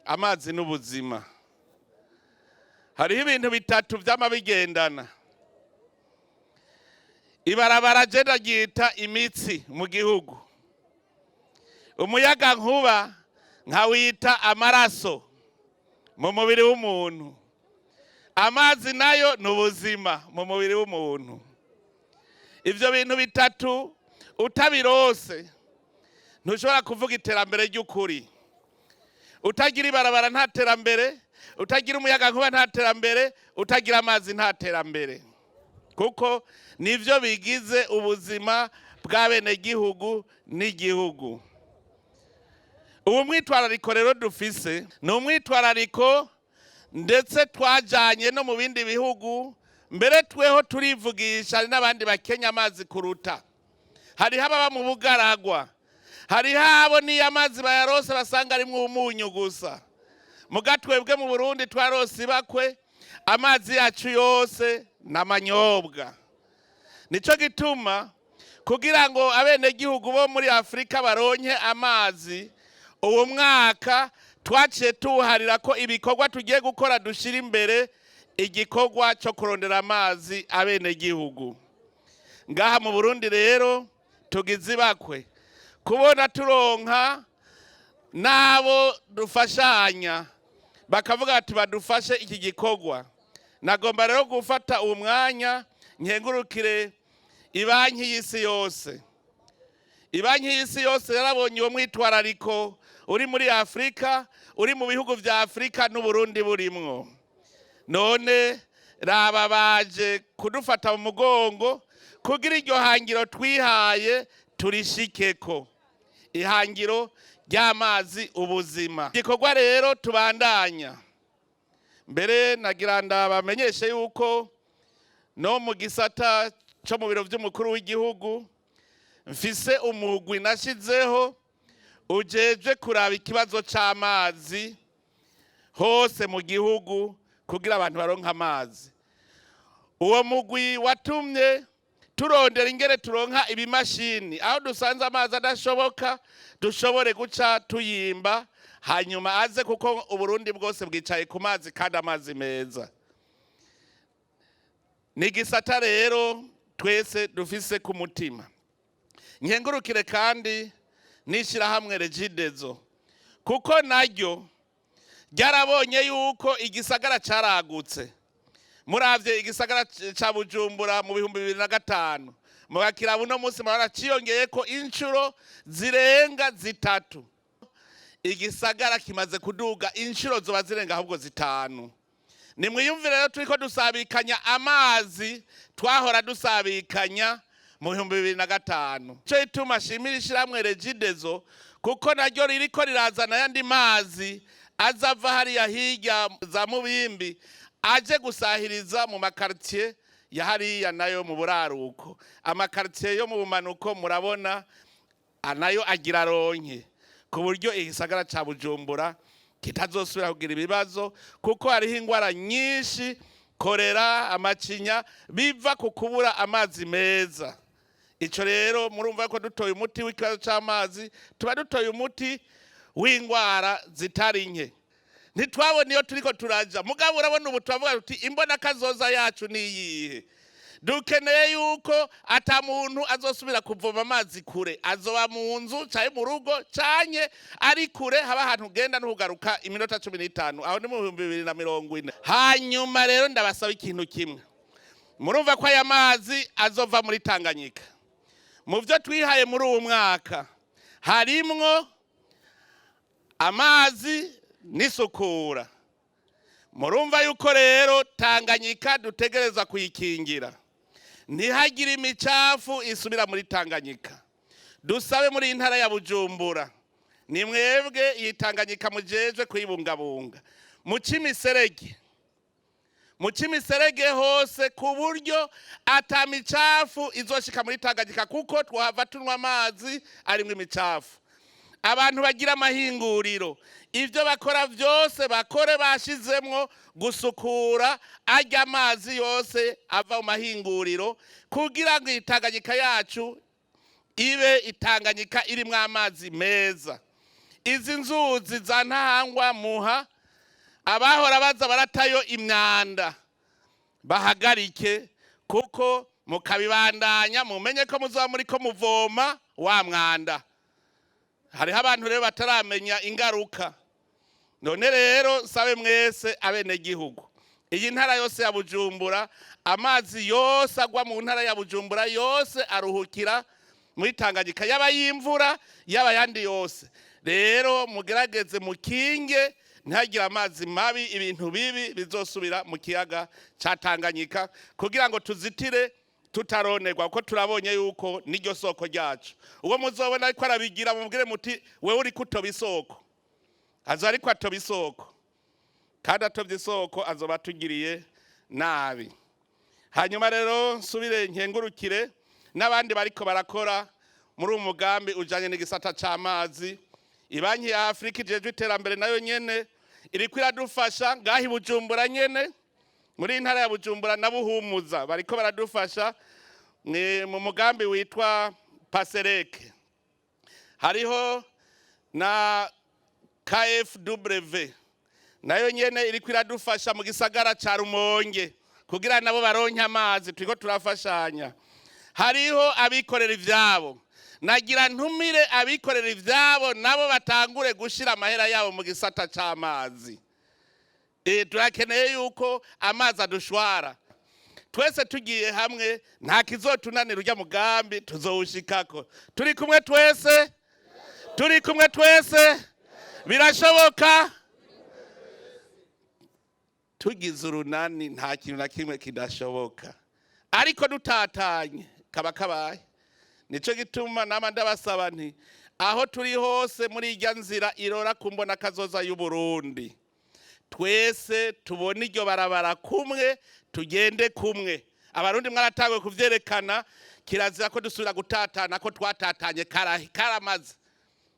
Amazi n'ubuzima. Hariho ibintu bitatu vyama bigendana. Ibarabara je ndaryita imitsi mu gihugu, umuyaga nkuba nkawita amaraso mu mubiri w'umuntu, amazi nayo ni ubuzima mu mubiri w'umuntu. Ivyo bintu bitatu utabirose ntushobora kuvuga iterambere ry'ukuri. Utagira ibarabara nta terambere, utagira umuyaga nkuba nta terambere, utagira amazi nta terambere, kuko nivyo bigize ubuzima bw'abenegihugu n'igihugu. Ubu mwitwarariko rero dufise ni umwitwarariko ndetse twajanye no mu bindi bihugu. Mbere tweho turivugisha, hari n'abandi bakenya amazi kuruta. Hariho ababa mu bugaragwa, hariho abo niyo amazi bayarose basanga arimwo umunyu gusa. Muga twebwe mu Burundi twarose ibakwe, amazi yacu yose n'amanyobwa. Nico gituma kugira ngo abenegihugu bo muri Afurika baronke amazi, uwo mwaka twaciye tuwuharira ko ibikorwa tugiye gukora dushira imbere igikorwa cyo kurondera amazi abenegihugu. Ngaha mu Burundi rero tugize ibakwe kubona turonka n'abo dufashanya bakavuga ati badufashe iki gikorwa. Nagomba rero gufata uwo mwanya nkengurukire Ibanki y'Isi Yose. Ibanki y'Isi Yose yarabonye uwo mwitwarariko uri muri Afurika, uri mu bihugu vya Afurika n'Uburundi burimwo. None raba baje kudufata mu mugongo kugira iryo hangiro twihaye turishikeko, ihangiro ry'amazi ubuzima. Igikorwa rero tubandanya. Mbere nagira ndabamenyeshe yuko no mu gisata cyo mu biro by'umukuru w'igihugu mfise umugwi nashizeho ujejwe kuraba ikibazo c'amazi hose mu gihugu kugira abantu baronke amazi. Uwo mugwi watumye turondera ingene turonka ibimashini, aho dusanze amazi adashoboka dushobore guca tuyimba hanyuma aze, kuko Uburundi bwose bwicaye ku mazi kandi amazi meza. Ni igisata rero twese dufise ku mutima. Nkengurukire kandi n'ishyirahamwe Regideso, kuko naryo ryarabonye yuko igisagara caragutse. Muravye igisagara ca Bujumbura mu 2005 mugakiraba uno munsi, murabona ciyongeyeko inshuro zirenga zitatu. Igisagara kimaze kuduga inshuro zoba zirenga ahubwo zitanu. Nimwiyumvire rero turiko dusabikanya amazi twahora dusabikanya mu 2005. Ico gituma shimira ishirahamwe Regideso, kuko naryo ririko rirazana ayandi mazi azava hariya hirya za Mubimbi aje gusahiriza mu makartier ya hariya nayo mu buraruko. Amakartier yo mu bumanuko murabona nayo agira ronke, ku buryo igisagara ca Bujumbura kitazosubira kugira ibibazo, kuko hariho ingwara nyinshi, korera, amacinya, biva ku kubura amazi meza. Ico rero murumva ko dutoye umuti w'ikibazo c'amazi tuba dutoye umuti w'ingwara zitari nke. Ntitwabona iyo turiko turaja, mugabo urabona ubu turavuga tuti imbona kazoza yacu niyihe? Dukeneye yuko ata muntu azosubira kuvoma amazi kure, azoba mu nzu canke mu rugo canke ari kure, haba ahantu ugenda n'ukugaruka iminota 15. Aho ni mu 2040. Hanyuma rero ndabasaba ikintu kimwe. Murumva ko aya mazi azova muri Tanganyika. Mu byo twihaye muri uwu mwaka harimwo amazi n'isukura. Murumva yuko rero Tanganyika dutegereza kuyikingira, ntihagire imicafu isubira muri Tanganyika. Dusabe muri iyi ntara ya Bujumbura, ni mwebwe iyi Tanganyika mujejwe kuyibungabunga, muce imiserege, muce imiserege hose ku buryo ata micafu izoshika muri Tanganyika, kuko twahava tunywa amazi arimwo imicafu. Abantu bagira amahinguriro, ibyo bakora byose bakore bashizemwo gusukura arya amazi yose ava mu mahinguriro, kugira ngo Itanganyika yacu ibe Itanganyika irimwo amazi meza. Izi nzuzi za Ntahangwa, Muha, abahora baza baratayo imyanda bahagarike, kuko mukabibandanya mumenye ko muzoba muriko muvoma wa mwanda. Hariho abantu rero bataramenya ingaruka. None rero sabe mwese abenegihugu, iyi ntara yose ya Bujumbura, amazi yose agwa mu ntara ya Bujumbura yose aruhukira muri Tanganyika, yaba y'imvura, yaba yandi yose. Rero mugerageze mukinge ntihagire amazi mabi, ibintu bibi bizosubira mu kiyaga ca Tanganyika, kugira ngo tuzitire tutaronerwa, kuko turabonye yuko niryo soko ryacu. Uwo muzobona ariko arabigira, mubwire muti: "Wewe uriko utoba isoko." Azo ariko atoba isoko, kandi atobye isoko azoba atugiriye nabi. Hanyuma rero nsubire nkengurukire n'abandi bariko barakora muri uwo mugambi ujanye n'igisata c'amazi. Ibanki ya Afurika ijejwe iterambere nayo nyene iriko iradufasha ngaho i Bujumbura nyene, muri iyi ntara ya Bujumbura na Buhumuza, bariko baradufasha mu mugambi witwa PASEREC. Hariho na KfW, nayo nyene iriko iradufasha mu gisagara ca Rumonge kugira nabo baronke amazi. Turiko turafashanya. Hariho abikorera ivyabo. Nagira ntumire abikorera ivyabo nabo batangure gushira amahera yabo mu gisata c'amazi. Turakeneye yuko amazi adushwara. Twese tugiye hamwe, nta kizotunanira. Urya mugambi tuzowushikako turi kumwe twese, turi kumwe twese. Birashoboka, tugize urunani nta kintu na kimwe kidashoboka, ariko dutatanye kaba kabaye. Nico gituma nama ndabasaba nti aho turi hose muri irya nzira irora kumbona kazoza y'Uburundi, twese tubone iryo barabara kumwe, tugende kumwe. Abarundi mwaratanguye kuvyerekana. Kirazira ko dusubira gutatana, ko twatatanye karamaze.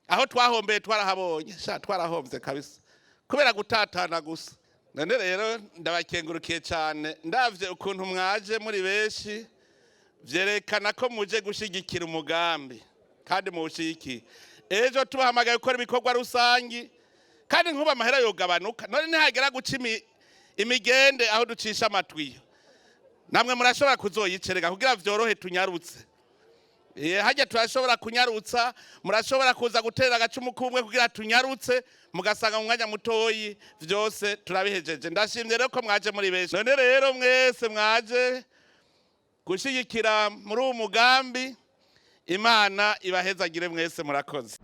Aho twahombeye twarahabonye sha, twarahombye kabisa kubera gutatana gusa. None rero ndabakengurukiye cyane. Ndavye ukuntu mwaje muri benshi, vyerekana ko muje gushigikira umugambi kandi muwushigikiye. Ejo tubahamagaye gukora ibikorwa rusangi, kandi nkuba amahera yogabanuka. None ntihagera guca imigende aho ducisha amatwiyo, namwe murashobora kuzoyicerega kugira vyorohe tunyarutse. Hajya turashobora kunyarutsa, murashobora kuza gutera agacumu kumwe kugira tunyarutse, mugasanga mu mwanya mutoyi vyose turabihejeje. Ndashimye rero ko mwaje muri benshi. None rero mwese mwaje gushigikira muri uwu mugambi, Imana ibahezagire mwese. Murakoze.